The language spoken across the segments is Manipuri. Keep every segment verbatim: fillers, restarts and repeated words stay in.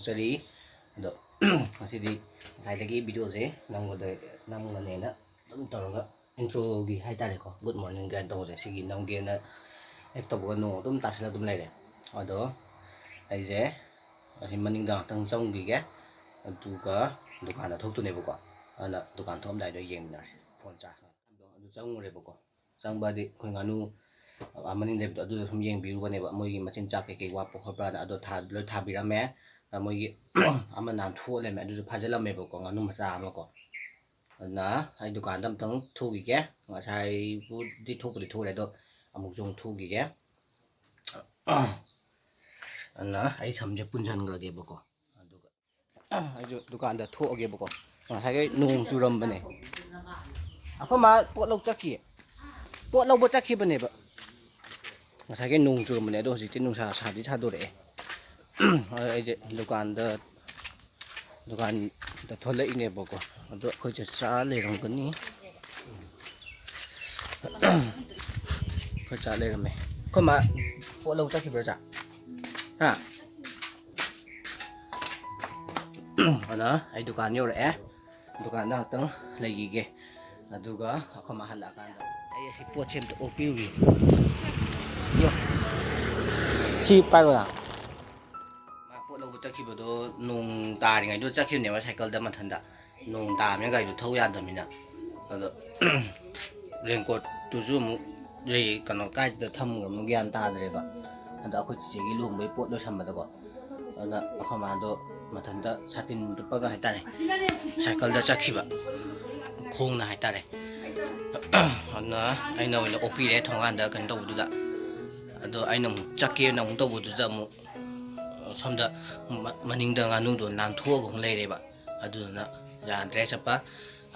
ꯆꯔꯤ꯫ ꯑꯗꯣ ꯉꯁꯤꯗꯤ ꯉꯁꯥꯏꯗꯒꯤ ꯚꯤꯗꯤꯑꯣꯁꯦ ꯅꯝꯒꯗ ꯅꯝꯒꯅꯦꯅ ꯑꯗꯨꯝ ꯇꯧꯔꯒ, ꯏꯟꯇ꯭ꯔꯣꯒꯤ ꯍꯥꯏꯇꯥꯔꯦꯀꯣ, ꯒꯨꯗ ꯃꯣꯔꯅꯤꯡ ꯀꯥꯏꯅ ꯇꯧꯕꯁꯦ, ꯁꯤꯒꯤ ꯅꯝꯒꯦꯅ ꯍꯦꯛ ꯇꯧꯕꯒ ꯅꯣꯡ ꯑꯗꯨꯝ ꯇꯥꯁꯤꯜꯂ ꯑꯗꯨꯝ ꯂꯩꯔꯦ꯫ ꯑꯗꯣ ꯑꯩꯁꯦ ꯑꯁꯤ ꯃꯅꯤꯡꯗ ꯉꯥꯛꯇꯪ ꯆꯪꯈꯤꯒꯦ, ꯑꯗꯨꯒ ꯗꯨꯀꯥꯟꯗ ꯊꯣꯛꯇꯣꯏꯅꯦꯕꯀꯣ꯫ ꯑꯗꯨꯅ ꯗꯨꯀꯥꯟ ꯊꯣꯛꯑꯝꯗꯥꯏꯗ ꯌꯦꯡꯃꯤꯟꯅꯔꯁꯤ꯫ ꯐꯣꯟ ꯆꯥꯔꯖ ꯑꯗꯨ ꯆꯪꯉꯨꯔꯦꯕꯀꯣ꯫ ꯆꯪꯕꯗꯤ ꯑꯩꯈꯣꯏ ꯉꯥꯅꯨ, ꯑꯥ, ꯃꯅꯤꯡ ꯂꯩꯕꯗꯣ ꯑꯗꯨꯗ ꯁꯨꯝ ꯌꯦꯡꯕꯤꯔꯨꯕꯅꯦꯕ, ꯃꯣꯏꯒꯤ ꯃꯆꯤꯟꯖꯥꯛ ꯀꯩꯀꯩ ꯋꯥꯠꯄ ꯈꯣꯠꯄ꯭ꯔꯥꯅ꯫ ꯑꯗꯣ ꯊꯥ-, ꯂꯣꯏ ꯊꯥꯕꯤꯔꯝꯃꯦ꯫ ꯑꯗ ꯃꯣꯏꯒꯤ ꯑꯃ ꯅꯥꯟꯊꯣꯛꯑ ꯂꯩꯔꯝꯃꯦ, ꯑꯗꯨꯁꯨ ꯐꯥꯖꯤꯜꯂꯝꯃꯦꯕꯀꯣ, ꯉꯥꯅꯨ ꯃꯆꯥ ꯑꯃꯀꯣ꯫ ꯑꯗꯨꯅ ꯑꯩ ꯗꯨꯀꯥꯟꯗ ꯑꯝꯇꯪ ꯊꯣꯛꯈꯤꯒꯦ꯫ ꯉꯁꯥꯏꯕꯨꯗꯤ ꯊꯣꯛꯄꯨꯗꯤ ꯊꯣꯛꯎꯔꯦ, ꯑꯗꯣ ꯑꯃꯨꯛꯁꯨ ꯑꯃꯨꯛ ꯊꯣꯛꯈꯤꯒꯦ꯫ ꯑꯗꯨꯅ ꯑꯩ ꯁꯝꯁꯦ ꯄꯨꯟꯁꯤꯟꯈ꯭ꯔꯒꯦꯕꯀꯣ꯫ ꯑꯗꯨꯒ ꯑꯩꯁꯨ ꯗꯨꯀꯥꯟꯗ ꯊꯣꯛꯑꯒꯦꯕꯀꯣ꯫ ꯉꯁꯥꯏꯈꯩ ꯅꯣꯡ ꯆꯨꯔꯝꯕꯅꯦ꯫ ꯑꯩꯈꯣꯏ ꯃꯥ ꯄꯣꯠ ꯂꯧ ꯆꯠꯈꯤꯌꯦ꯫ ꯄꯣꯠ ꯂꯧꯕ ꯆꯠꯈꯤꯕꯅꯦꯕ꯫ ꯉꯁꯥꯏꯈꯩ ꯅꯣꯡ ꯆꯨꯔꯝꯕꯅꯦ, ꯑꯗꯣ ꯍꯧꯖꯤꯛꯇꯤ ꯅꯨꯡꯁꯥ ꯁꯥꯗꯤ ꯁꯥꯗꯣꯔꯛꯑꯦ꯫ ꯑꯗꯣ ꯑꯩꯁꯦ ꯗꯨꯀꯥꯟꯗ, ꯗꯨꯀꯥꯟꯗ ꯊꯣꯛꯂꯛꯏꯅꯦꯕꯀꯣ꯫ ꯑꯗꯣ ꯑꯩꯈꯣꯏꯁꯦ ꯆꯥ ꯂꯩꯔꯝꯒꯅꯤ꯫ ꯑꯩꯈꯣꯏ ꯆꯥ ꯂꯩꯔꯝꯃꯦ꯫ ꯑꯩꯈꯣꯏ ꯃꯥ ꯄꯣꯠ ꯂꯧ ꯆꯠꯈꯤꯕ꯭ꯔꯥ, ꯆꯥ? ꯍꯥ? ꯑꯗꯨꯅ ꯑꯩ ꯗꯨꯀꯥꯟ ꯌꯧꯔꯛꯑꯦ꯫ ꯗꯨꯀꯥꯟꯗ ꯉꯥꯛꯇꯪ ꯂꯩꯈꯤꯒꯦ꯫ ꯑꯗꯨꯒ ꯑꯩꯈꯣꯏ ꯃꯥ ꯍꯜꯂꯛꯑꯀꯥꯟꯗ ꯑꯩ ꯑꯁꯤ ꯄꯣꯠꯁꯦ ꯑꯝꯇ ꯑꯣꯛꯄꯤꯔꯨꯒꯦ꯫ ꯁꯤ ꯄꯥꯏꯔꯣ ꯅꯪ꯫ ꯃꯥ ꯄꯣꯠ ꯂꯧꯕ ꯆꯠꯈꯤꯕꯗꯣ ꯅꯣꯡ ꯇꯥꯔꯤꯉꯩꯗ ꯆꯠꯈꯤꯕꯅꯦꯕ ꯁꯥꯏꯀꯜꯗ ꯃꯊꯟꯇ꯫ ꯅꯣꯡ ꯇꯥꯕꯅꯤꯅ ꯒꯥꯔꯤꯗꯣ ꯊꯧ ꯌꯥꯗꯕꯅꯤꯅ꯫ ꯑꯗꯣ ꯔꯦꯟꯀꯣꯠꯇꯨꯁꯨ ꯑꯃꯨꯛ ꯂꯩ-, ꯀꯩꯅꯣ, ꯀꯥꯏꯗ ꯊꯝꯈ꯭ꯔꯕꯅꯣ ꯒ꯭ꯌꯥꯟ ꯇꯥꯗ꯭ꯔꯦꯕ꯫ ꯑꯗ ꯑꯩꯈꯣꯏ ꯆꯤꯆꯦꯒꯤ ꯂꯨꯍꯣꯡꯕꯒꯤ ꯄꯣꯠ ꯂꯣꯏꯁꯟꯕꯗꯀꯣ, ꯑꯗꯨꯅ ꯑꯩꯈꯣꯏ ꯃꯥꯗꯣ ꯃꯊꯟꯇ ꯁꯥꯇꯤꯟ ꯇꯨꯞꯄꯒ ꯍꯥꯏꯇꯥꯔꯦ, ꯁꯥꯏꯀꯜꯗ ꯆꯠꯈꯤꯕ, ꯈꯣꯡꯅ ꯍꯥꯏꯇꯥꯔꯦ꯫ ꯑꯗꯨꯅ ꯑꯩꯅ ꯑꯣꯏꯅ ꯑꯣꯛꯄꯤꯔꯦ ꯊꯣꯡꯒꯥꯟꯗ ꯀꯩꯅꯣ ꯇꯧꯕꯗꯨꯗ꯫ ꯑꯗꯣ ꯑꯩꯅ ꯑꯃꯨꯛ ꯆꯠꯀꯦꯅ ꯑꯃꯨꯛ ꯇꯧꯕꯗꯨꯗ ꯑꯃꯨꯛ ꯁꯣꯝꯗ ꯃ-, ꯃꯅꯤꯡꯗ ꯉꯥꯅꯨꯗꯣ ꯅꯥꯟꯊꯣꯛꯑꯒ ꯑꯃꯨꯛ ꯂꯩꯔꯦꯕ꯫ ꯑꯗꯨꯗꯨꯅ ꯌꯥꯗ꯭ꯔꯦ ꯆꯠꯄ꯫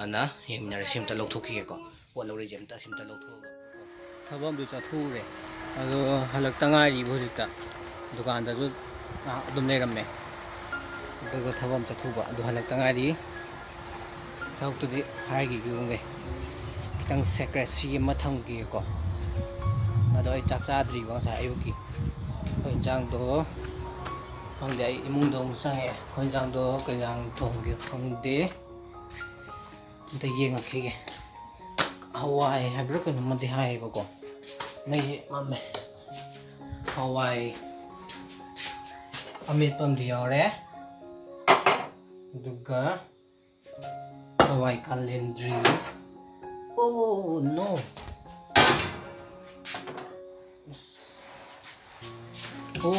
ꯑꯗꯨꯅ ꯌꯦꯡꯃꯤꯟꯅꯔꯁꯤ, ꯑꯝꯇ ꯂꯧꯊꯣꯛꯈꯤꯒꯦꯀꯣ꯫ ꯄꯣꯠ ꯂꯧꯔꯤꯁꯦ ꯑꯝꯇ ꯁꯤꯝꯇ ꯂꯧꯊꯣꯛꯑꯒ꯫ ꯊꯕꯛ ꯑꯝꯁꯨ ꯆꯠꯊꯣꯛꯎꯔꯦ꯫ ꯑꯗꯣ ꯍꯜꯂꯛꯇ ꯉꯥꯏꯔꯤꯕ ꯍꯧꯖꯤꯛꯇ꯫ ꯗꯨꯀꯥꯟꯗꯁꯨ ꯉꯥꯏꯍꯥꯛ ꯑꯗꯨꯝ ꯂꯩꯔꯝꯃꯦ꯫ ꯑꯗꯨꯒ ꯊꯕꯛ ꯑꯃ ꯆꯠꯊꯣꯛꯎꯕ꯫ ꯑꯗꯨ ꯍꯜꯂꯛꯇ ꯉꯥꯏꯔꯤ꯫ ꯊꯕꯛꯇꯨꯗꯤ ꯍꯥꯏꯈꯤꯒꯦ꯫ ꯈꯤꯇꯪ ꯁꯦꯀ꯭ꯔꯦꯁꯤ ꯑꯃ ꯊꯝꯈꯤꯒꯦꯀꯣ꯫ ꯑꯗꯣ ꯑꯩ ꯆꯥꯛ ꯆꯥꯗ꯭ꯔꯤꯕ ꯉꯁꯥꯏ ꯑꯌꯨꯛꯀꯤ꯫ ꯑꯩꯈꯣꯏ ꯏꯟꯖꯥꯡꯗꯣ ꯈꯪꯗꯦ, ꯑꯩ ꯏꯃꯨꯡꯗ ꯑꯃꯨꯛ ꯆꯪꯉꯛꯑꯦ꯫ ꯑꯩꯈꯣꯏ ꯏꯟꯖꯥꯡꯗꯣ ꯀꯩ ꯏꯟꯖꯥꯡ ꯊꯣꯡꯒꯦ ꯈꯪꯗꯦ꯫ ꯑꯝꯇ ꯌꯦꯡꯉꯛꯈꯤꯒꯦ꯫ ꯍꯋꯥꯏ ꯍꯥꯏꯕ꯭ꯔꯥ ꯀꯩꯅꯣꯝꯃꯗꯤ ꯍꯥꯏꯌꯦꯕꯀꯣ꯫ ꯃꯩꯁꯦ ꯃꯝꯃꯦ꯫ ꯍꯋꯥꯏ ꯑꯃꯦꯠꯄ ꯑꯃꯗꯤ ꯌꯥꯎꯔꯦ꯫ ꯑꯗꯨꯒ ꯍꯋꯥꯏ ꯀꯥꯂꯦꯟꯗ꯭ꯔꯤ꯫ Oh no! ꯑꯣ,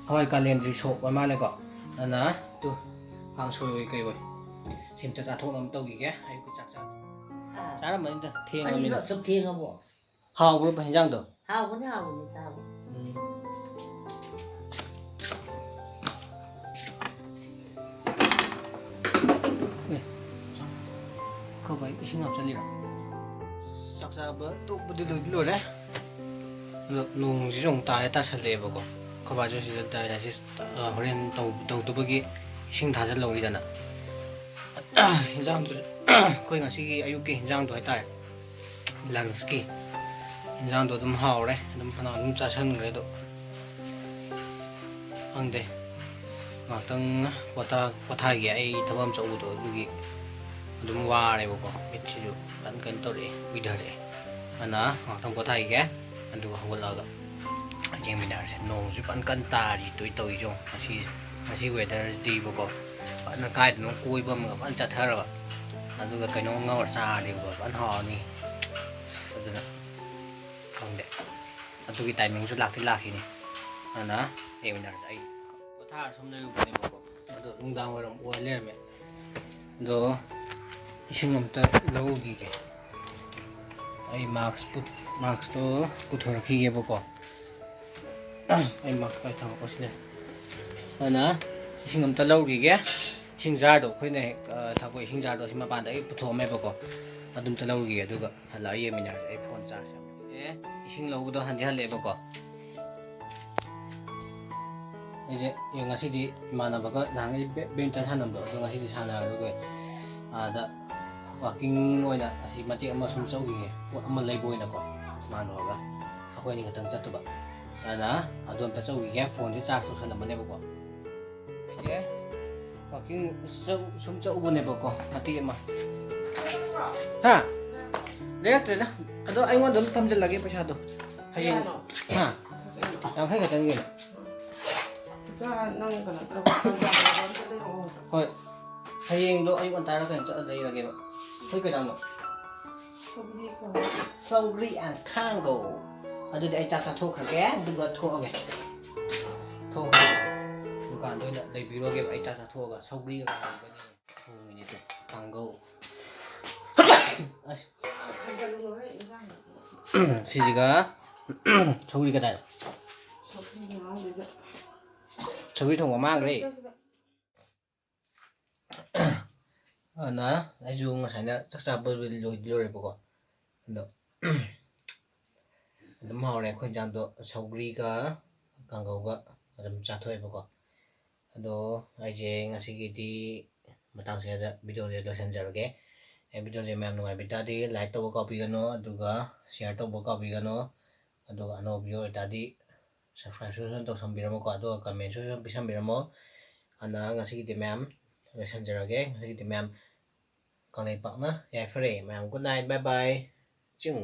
ꯍꯋꯥꯏ ꯀꯥꯂꯦꯟꯗ꯭ꯔꯤ ꯁꯣꯛ ꯑꯣꯏ ꯃꯥꯜꯂꯦꯀꯣ꯫ ꯑꯗꯨꯅ ꯇꯨ, ꯀꯥꯡꯁꯣꯏ ꯑꯣꯏ ꯀꯩ ꯑꯣꯏ꯫ ꯁꯤꯝꯇ ꯆꯥꯊꯣꯛꯅꯕ ꯇꯧꯈꯤꯒꯦ꯫ ꯑꯌꯨꯛꯀꯤ ꯆꯥꯛ ꯆꯥ-, ꯑꯥ꯫ ꯆꯥꯔꯝꯃꯅꯤꯗ, ꯊꯦꯡꯉꯃꯤꯅ꯫ ꯀꯔꯤꯅꯣ ꯑꯁꯨꯛ ꯊꯦꯡꯉꯕꯣ? ꯍꯥꯎꯕ꯭ꯔꯣ ꯍꯤꯟꯖꯥꯡꯗꯣ? ꯍꯥꯎꯕꯅꯤ, ꯍꯥꯎꯕꯅꯤ, ꯆꯥꯕ꯫ ꯎꯝ꯫ ꯑꯦ, ꯈꯣꯏ ꯕꯥꯏ ꯏꯁꯤꯡ ꯍꯥꯞꯆꯜꯂꯤꯔꯣ? ꯆꯥꯛ ꯆꯥꯕ ꯇꯣꯛꯄꯗꯤ ꯂꯣꯏꯗꯤ ꯂꯣꯏꯔꯦ꯫ ꯑꯗꯣ ꯅꯣꯡꯁꯤꯁꯨ ꯑꯃꯨꯛ ꯇꯥꯔꯦ, ꯇꯥꯁꯜꯂꯛꯑꯦꯕꯀꯣ꯫ ꯈꯣꯏ ꯕꯥꯁꯨ ꯁꯤꯗ dialysis, ꯑ, ꯍꯣꯔꯦꯟ ꯇꯧ-, ꯇꯧꯗꯕꯒꯤ ꯏꯁꯤꯡ ꯊꯥꯖꯜꯍꯧꯔꯤꯗꯅ꯫ ꯍꯤꯟꯖꯥꯡꯗꯨ, ꯑꯩꯈꯣꯏ ꯉꯁꯤꯒꯤ ꯑꯌꯨꯛꯀꯤ ꯍꯤꯟꯖꯥꯡꯗꯣ ꯍꯥꯏꯇꯥꯔꯦ, lunchꯀꯤ ꯍꯤꯟꯖꯥꯡꯗꯣ ꯑꯗꯨꯝ ꯍꯥꯎꯔꯦ, ꯑꯗꯨꯝ ꯐꯅꯌꯥꯝ ꯑꯗꯨꯝ ꯆꯥꯁꯟꯈ꯭ꯔꯦ꯫ ꯑꯗꯣ ꯈꯪꯗꯦ, ꯉꯥꯛꯇꯪ ꯄꯣꯊꯥ-, ꯄꯣꯊꯥꯒꯦ꯫ ꯑꯩ ꯊꯕꯛ ꯑꯃ ꯆꯠꯂꯨꯕꯗꯣ ꯑꯗꯨꯒꯤ ꯑꯗꯨꯝ ꯋꯥꯔꯦꯕꯀꯣ, ꯃꯤꯠꯁꯤꯁꯨ ꯀꯟ ꯀꯟ ꯇꯧꯔꯛꯑꯦ, ꯎꯏꯊꯔꯛꯑꯦ꯫ ꯑꯗꯨꯅ ꯉꯥꯛꯇꯪ ꯄꯣꯊꯥꯈꯤꯒꯦ, ꯑꯗꯨꯒ ꯍꯧꯒꯠꯂꯛꯑꯒ ꯌꯦꯡꯃꯤꯟꯅꯔꯁꯦ꯫ ꯅꯣꯡꯁꯤ ꯐꯟ ꯀꯟ ꯇꯥꯔꯤ, ꯇꯣꯏ ꯇꯧꯔꯤꯁꯦ ꯌꯦꯡꯉꯣ꯫ ꯉꯁꯤ, ꯉꯁꯤ weatherꯁꯤꯗꯤꯕꯀꯣ, ꯐꯖꯅ ꯀꯥꯏꯗꯅꯣ ꯀꯣꯏꯕ ꯑꯃꯒ ꯐꯖꯅ ꯆꯠꯊꯔꯕ, ꯑꯗꯨꯒ ꯀꯩꯅꯣꯝ ꯉꯧꯔ ꯆꯥꯔꯗꯤꯕꯀꯣ ꯐꯖꯅ ꯍꯥꯎꯔꯅꯤ꯫ ꯑꯁ, ꯑꯗꯨꯅ ꯈꯪꯗꯦ, ꯑꯗꯨꯒꯤ timingꯁꯨ ꯂꯥꯛꯇꯤ ꯂꯥꯛꯈꯤꯅꯤ꯫ ꯑꯗꯨꯅ ꯌꯦꯡꯃꯤꯟꯅꯔꯁꯦ꯫ ꯑꯩ ꯄꯣꯊꯥꯔ ꯁꯨꯝ ꯂꯩꯔꯨꯕꯅꯦꯕꯀꯣ, ꯑꯗꯣ ꯅꯨꯡꯗꯥꯡ ꯋꯥꯏꯔꯝ ꯑꯣꯏ ꯂꯩꯔꯝꯃꯦ꯫ ꯑꯗꯣ ꯏꯁꯤꯡ ꯑꯝꯇ ꯂꯧꯔꯨꯈꯤꯒꯦ꯫ ꯑꯩ mask ꯄꯨ-, maskꯇꯣ ꯄꯨꯊꯣꯔꯛꯈꯤꯒꯦꯕꯀꯣ꯫ ꯑꯩ mask ꯀꯥꯏ ꯊꯝꯃꯛꯄꯁꯤꯅꯦ꯫ ꯑꯗꯨꯅ ꯏꯁꯤꯡ ꯑꯝꯇ ꯂꯧꯔꯨꯈꯤꯒꯦ꯫ ꯏꯁꯤꯡ jarꯗꯣ ꯑꯩꯈꯣꯏꯅ ꯍꯦꯛ, ꯑ, ꯊꯛꯄ ꯏꯁꯤꯡ jarꯗꯣ ꯑꯁꯤ ꯃꯄꯥꯟꯗ ꯑꯩ ꯄꯨꯊꯣꯛꯑꯝꯃꯦꯕꯀꯣ꯫ ꯑꯗꯨꯝꯇ ꯂꯧꯔꯨꯈꯤꯒꯦ, ꯑꯗꯨꯒ ꯍꯜꯂꯛꯑ ꯌꯦꯡꯃꯤꯟꯅꯔꯁꯦ꯫ ꯑꯩ phone charge ꯌꯥꯝ ꯂꯩ꯫ ꯏꯁꯤꯡ ꯂꯧꯕꯗꯣ ꯍꯟꯗꯤ ꯍꯜꯂꯛꯑꯦꯕꯀꯣ꯫ ꯑꯩꯁꯦ, ꯑꯦ, ꯉꯁꯤꯗꯤ ꯏꯃꯥꯟꯅꯕꯒ ꯅꯍꯥꯟꯒꯩ ꯕꯦ-, badminton ꯁꯥꯟꯅꯕꯗꯣ, ꯑꯗꯣ ꯉꯁꯤꯗꯤ ꯁꯥꯟꯅꯔꯔꯣꯏ꯫ ꯑꯥꯗ walking ꯑꯣꯏꯅ ꯑꯁꯤ ꯃꯇꯦꯛ ꯑꯃ ꯁꯨꯝ ꯆꯧꯈꯤꯒꯦ, ꯄꯣꯠ ꯑꯃ ꯂꯩꯕ ꯑꯣꯏꯅꯀꯣ, ꯏꯃꯥꯟꯅꯕꯒ ꯑꯩꯈꯣꯏ ꯑꯅꯤ ꯈꯛꯇꯪ ꯆꯠꯇꯨꯕ꯫ ꯑꯗꯨꯅ ꯑꯗꯨ ꯑꯝꯇ ꯆꯧꯈꯤꯒꯦ, phoneꯁꯦ charge ꯇꯧꯁꯜꯂꯝꯕꯅꯦꯕꯀꯣ꯫ ꯋꯥꯀꯤꯡ ꯆꯧ- ꯁꯨꯝ ꯆꯠꯂꯨꯕꯅꯦꯕꯀꯣ, ꯃꯇꯦꯛ ꯑꯃ꯫ ꯍꯥ? ꯂꯩꯔꯛꯇ꯭ꯔꯦꯗ꯫ ꯑꯗꯣ ꯑꯩꯉꯣꯟꯗ ꯑꯗꯨꯝ ꯊꯝꯖꯤꯜꯂꯒꯦ ꯄꯩꯁꯥꯗꯣ꯫ ꯍꯌꯦꯡ꯫ ꯀꯌꯥꯅꯣ? ꯍꯥ? ꯌꯥꯡꯈꯩ ꯈꯛꯇꯅꯤ ꯀꯩꯅꯣ꯫ ꯏꯆꯥ, ꯅꯪ ꯀꯩꯅꯣ ꯇꯧ, ꯇꯟꯖꯥ ꯐꯕ ꯑꯝꯇ ꯂꯩꯔꯛꯑꯣ꯫ ꯍꯣꯏ꯫ ꯍꯌꯦꯡꯗꯣ ꯑꯌꯨꯛ ꯉꯟꯇꯥꯔ ꯀꯩꯅꯣ ꯆꯠꯂ ꯂꯩꯔꯒꯦꯕ꯫ ꯑꯩꯈꯣꯏ ꯀꯩꯖꯥꯡꯅꯣ? ꯁꯧꯒ꯭ꯔꯤ ꯊꯣꯡꯕ꯫ ꯁꯧꯒ꯭ꯔꯤ and ꯀꯥꯡꯒꯧ꯫ ꯑꯗꯨꯗꯤ ꯑꯩ ꯆꯥꯛ ꯆꯥꯊꯣꯛꯈ꯭ꯔꯒꯦ, ꯑꯗꯨꯒ ꯊꯣꯛꯑꯒꯦ꯫ ꯊꯣꯛꯑꯒꯦ꯫ ꯗꯨꯀꯥꯟꯗ ꯑꯣꯏꯅ ꯂꯩꯕꯤꯔꯣꯒꯦꯕ, ꯑꯩ ꯆꯥꯛ ꯆꯥꯊꯣꯛꯑꯒ ꯁꯧꯒ꯭ꯔꯤꯒ ꯀꯥꯡꯒꯧꯒꯅꯤ ꯊꯣꯡꯉꯤꯅꯦ ꯑꯗꯣ꯫ ꯀꯥꯡꯒꯧ꯫ ꯑꯁ꯫ ꯍꯟꯖꯜꯂꯨꯅꯨꯍꯦ, ꯏꯟꯖꯥꯡ꯫ ꯁꯤꯁꯤꯒ ꯁꯧꯒ꯭ꯔꯤ ꯀꯗꯥꯏꯗ? ꯁꯧꯒ꯭ꯔꯤ ꯃꯥꯡꯗꯨꯗ꯫ ꯁꯧꯒ꯭ꯔꯤ ꯊꯣꯡꯕ ꯃꯥꯡꯈ꯭ꯔꯦ꯫ ꯁꯤꯗ, ꯁꯤꯗ꯫ ꯑꯗꯨꯅ ꯑꯩꯁꯨ ꯉꯁꯥꯏꯅ ꯆꯥꯛ ꯆꯥꯕ ꯂꯣꯏꯗꯤ ꯂꯣꯏꯔꯦꯕꯀꯣ꯫ ꯑꯗꯣ ꯑꯗꯨꯝ ꯍꯥꯎꯔꯦ ꯑꯩꯈꯣꯏ ꯏꯟꯖꯥꯡꯗꯣ, ꯁꯧꯒ꯭ꯔꯤꯒ ꯀꯥꯡꯒꯧꯒ ꯑꯗꯨꯝ ꯆꯥꯊꯣꯛꯑꯦꯕꯀꯣ꯫ ꯑꯗꯣ ꯑꯩꯁꯦ ꯉꯁꯤꯒꯤꯗꯤ ꯃꯇꯥꯡꯁꯤꯗ ꯚꯤꯗꯤꯑꯣꯁꯦ ꯂꯣꯏꯁꯤꯟꯖꯔꯒꯦ꯫ ꯑꯦ, ꯚꯤꯗꯤꯑꯣꯁꯦ ꯃꯌꯥꯝ ꯅꯨꯡꯉꯥꯏꯕꯤ ꯇꯥꯔꯗꯤ like ꯇꯧꯕ ꯀꯥꯎꯕꯤꯒꯅꯨ, ꯑꯗꯨꯒ share ꯇꯧꯕ ꯀꯥꯎꯕꯤꯒꯅꯨ, ꯑꯗꯨꯒ ꯑꯅꯧꯕ ꯚꯤꯗꯤꯑꯣ ꯑꯣꯏꯇꯥꯔꯗꯤ subscribeꯁꯨ ꯁꯨꯝ ꯇꯧꯁꯟꯕꯤꯔꯝꯃꯣꯀꯣ, ꯑꯗꯨꯒ commentꯁꯨ ꯁꯨꯝ ꯄꯤꯁꯟꯕꯤꯔꯝꯃꯣ꯫ ꯑꯗꯨꯅ ꯉꯁꯤꯒꯤꯗꯤ ꯃꯌꯥꯝ ꯂꯣꯏꯁꯤꯟꯖꯔꯒꯦ꯫ ꯉꯁꯤꯒꯤꯗꯤ ꯃꯌꯥꯝ ꯀꯪꯂꯩꯄꯥꯛꯅ ꯌꯥꯏꯐꯔꯦ꯫ ꯃꯌꯥꯝ good night, bye bye꯫ ꯆꯤꯡ꯫